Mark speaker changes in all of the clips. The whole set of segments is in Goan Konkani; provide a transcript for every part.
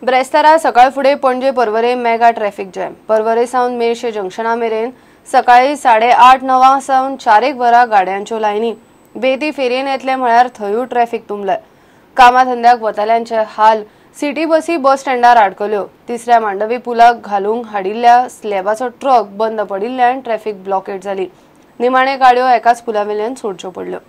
Speaker 1: ब्रेस्तारा सकाळ फुडें Panaji Porvorim mega traffic jam. Porvorim सावन मेरशे जंक्शना मेरेन सकाळी 8:30-9 सावन 4 वरां गाडयांच्यो लायनी. बेती फेरयेन येतले म्हळ्यार थंयूय ट्रॅफिक तुंबले. कामाधंद्याक वतल्यांचे हाल. सिटी बसी बस स्टँडार आडकल्यो. तिसऱ्या मांडवी पुलाक घालूंक हाडिल्ल्या स्लॅबाचो ट्रक बंद पडिल्ल्यान ट्रॅफिक ब्लॉकेड जाली. निमाणे गाडयो एकाच पुलावेल्यान सोडच्यो पडल्यो.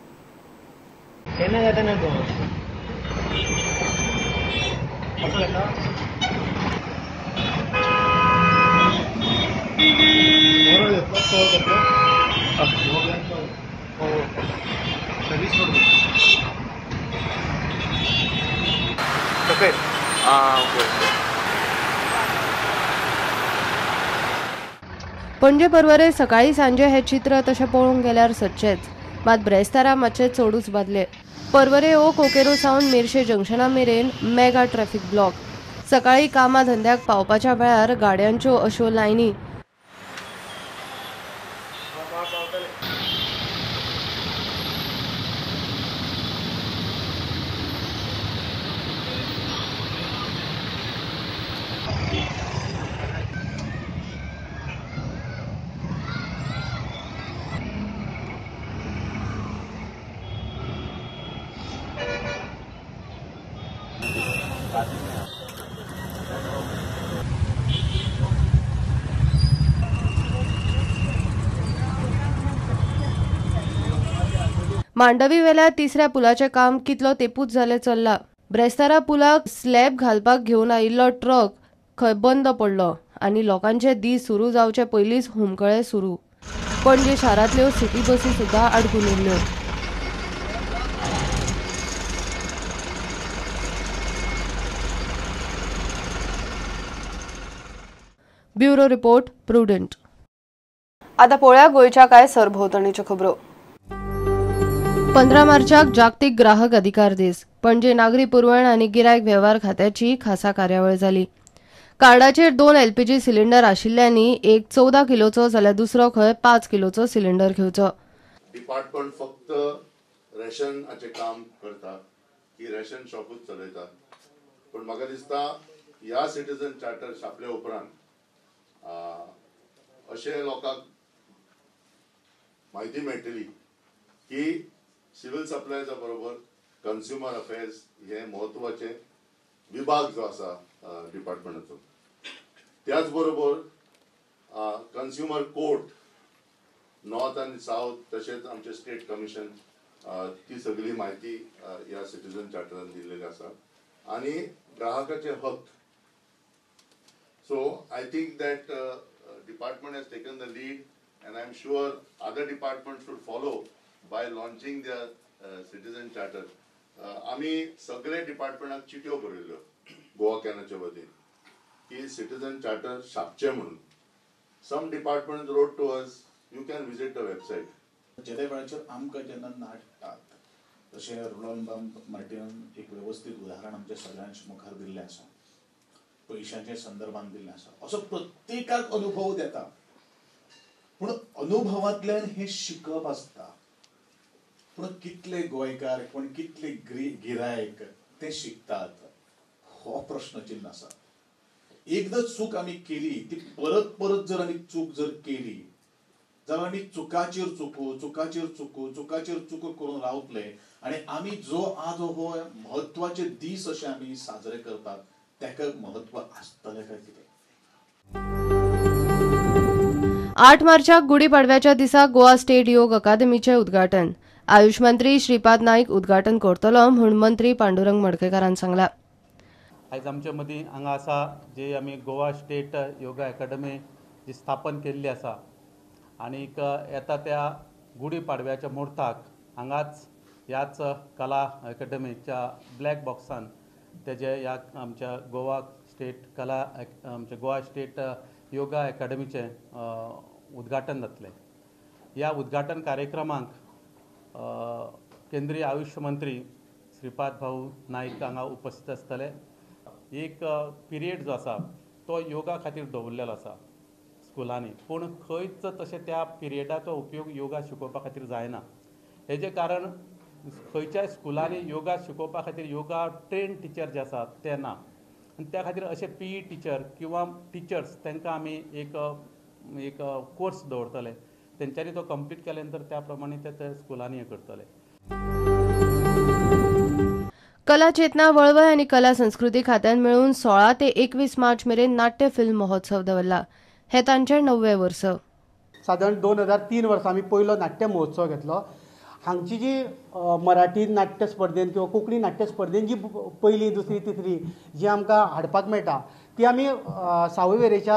Speaker 1: पणजे पर्वरे सकाळी सांजे हे चित्र तशें पळोवंक गेल्यार सदचेंच, मात ब्रेस्तारा मातशें चडूच बादले. पर्वरे ओ कोकेरो सावन मेरशे जंक्शना मेरेन मेगा ट्रॅफिक ब्लॉक. सकाळी कामा धंद्याक पावपाच्या वेळार गाडयांच्यो अश्यो लायनी. मांडवी वेल्या तिसऱ्या पुलाचें काम कितलो तेपूच जालें चल्ला. ब्रेस्तारा पुलाक स्लॅब घालपाक घेवन आयिल्लो ट्रक खंय बंद पडलो आनी लोकांचे दीस सुरू जावचे पयलींच हुमकळे सुरू. पणजे शारांतल्यो सिटी बसी सुद्दां आडकून उरल्यो. Bureau report, Prudent. आता पळोवया गोंयच्या कांय सरभोंवतणीच्यो खबरो. 15 मार्चाक जागतिक ग्राहक अधिकार दीस. पणजे नागरी पुरवण आनी गिरायक वेव्हार खात्याची खासा कार्यावळ जाली. कार्डाचेर 2 एलपीजी सिलिंडर आशिल्ल्यांनी एक 14 किलोचो जाल्यार दुसरो खंय 5 किलोचो सिलिंडर घेवचो.
Speaker 2: डिपार्टमेंट फक्त रेशनाचें काम करता की रेशन शॉपूच चलयता, पूण म्हाका दिसता ह्या सिटीजन चार्टर छापले उपरांत अशें लोकांक म्हायती मेळटली की सिव्हिल सप्लायजा बरोबर कंज्युमर अफेर्स हे म्हत्वाचे विभाग जो आसा डिपार्टमेंटाचो. त्याच बरोबर कंज्युमर कोर्ट नॉर्थ आनी सावथ तशेंच आमचे स्टेट कमिशन ती सगळी म्हायती ह्या सिटीजन चार्टरान दिल्लेली आसा आनी ग्राहकाचे हक्क. So I think that department has taken the lead and I am sure other department should follow by launching their citizen charter. आमी सगळे डिपार्टमेंटाक चिटयो बरयल्यो गोवा कॅनाच्या वतीन की सिटीजन चार्टर छापचें म्हणून. Some department wrote to us, you can visit the website.
Speaker 3: जेद्या वेळाचेर आमकां जेन्ना नाडटात तशें रोलंड मार्टिनान एक वेवस्थीत उदाहरण आमच्या सगळ्यांच्या मुखार दिल्लें आसा, पयशांच्या संदर्भान दिल्लें आसा. असो प्रत्येकाक अनुभव येता, पूण अनुभवांतल्यान हें शिकप आसता. पूण कितले गोंयकार कोण कितले गिरायक ते शिकतात हो प्रश्नचिन्ह आसा. एकदां चूक आमी केली ती परत परत जर आमी चूक जर केली जाल्यार आमी चुकाचेर चुको चुकाचेर चुको चुकाचेर चुको करून रावतले आनी आमी जो आज हो म्हत्वाचे दीस अशे आमी साजरे करतात ताका म्हत्व आसतलें काय कितें.
Speaker 1: 8 मार्चाक गुढीपाडव्याच्या दिसा गोवा स्टेट योग अकादमीचें उद्घाटन. आयुष मंत्री श्रीपाद नाईक उद्घाटन करतलो म्हूण मंत्री पांडुरंग मडकयकारान सांगला.
Speaker 4: आयज आमचे मदीं हांगा आसा जे आमी गोवा स्टेट योगा अकादमी जी स्थापन केल्ली आसा आनीक येता त्या गुढी पाडव्याच्या मुहूर्ताक हांगाच ह्याच कला अकादमीच्या ब्लॅक बॉक्सान तेजे ह्या आमच्या गोवा स्टेट कला आमच्या गोवा स्टेट योगा अकादमीचें उद्घाटन जातलें. ह्या उद्घाटन कार्यक्रमाक केंद्रीय आयुष मंत्री श्रीपाद भाऊ नाईक हांगा उपस्थित आसतले. एक पिरियड जो आसा तो योगा खातीर दवरलेलो आसा स्कुलांनी, पूण खंयच तशें त्या पिरियडाचो उपयोग योगा शिकोवपा खातीर जायना. हेजें कारण खंयच्याय स्कुलांनी योगा शिकोवपा खातीर योगा ट्रेन टिचर जे आसात ते ना. आनी त्या खातीर अशे पीई टिचर किंवा टिचर्स तांकां आमी एक एक कोर्स दवरतले, तेंच्यांनी तो कंप्लीट केले नंतर त्या प्रमाणे ते स्कुलांनी हें करतले.
Speaker 1: कला चेतना वळवय आनी कला संस्कृती खात्यान मेळून 16 ते 21 मार्च मेरेन नाट्य फिल्म महोत्सव दवरला. हे तांचे 9वें वर्स.
Speaker 5: सादारण 2003 वर्सा आमी पयलो नाट्य महोत्सव घेतलो. हांगची जी मराठी नाट्य स्पर्धेन किंवा कोंकणी नाट्य स्पर्धेन जी पयली, दुसरी, तिसरी जी आमकां हाडपाक मेळटा ती आमी सावयवेरेच्या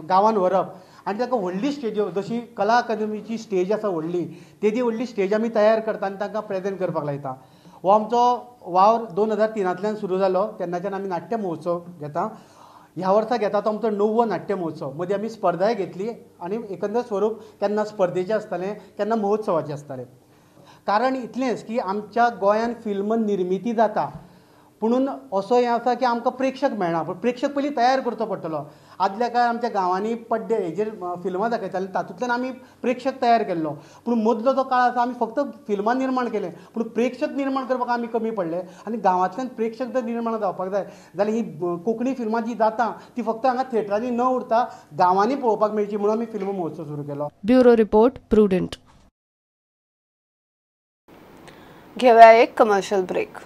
Speaker 5: गांवान व्हरप आनी ताका व्हडली स्टेज, जशी कला अकादमीची स्टेज आसा व्हडली, तेदी व्हडली स्टेज आमी तयार करता आनी तांकां प्रेजेंट करपाक लायता. हो आमचो वावर 2003 सुरू जालो. तेन्नाच्यान आमी नाट्य महोत्सव घेता. ह्या वर्सा घेता तो आमचो 9वो नाट्य महोत्सव. मदीं आमी स्पर्धाय घेतली आनी एकंदर स्वरूप केन्ना स्पर्धेचें आसतालें, केन्ना महोत्सवाचें आसतालें. कारण इतलेंच की आमच्या गोंयान फिल्म निर्मिती जाता, पुणून असो हें आसा की आमकां प्रेक्षक मेळना. पूण प्रेक्षक पयलीं तयार करचो पडटलो. आदल्या काळार आमच्या गांवांनी पड्डे हेजेर फिल्मां दाखयताले, तातूंतल्यान आमी प्रेक्षक तयार केल्लो. पूण मदलो जो काळ आसा आमी फक्त फिल्मां निर्माण केलें, पूण प्रेक्षक निर्माण करपाक आमी कमी पडले. आनी गांवांतल्यान प्रेक्षक जर निर्माण जावपाक जाय जाल्यार ही कोंकणी फिल्मां जी जाता ती फक्त हांगा थिएटरांनी न उरता गांवांनी पळोवपाक मेळची म्हणून आमी फिल्म महोत्सव सुरू केलो.
Speaker 1: Bureau report, Prudent. घेऊया एक कमर्शियल ब्रेक.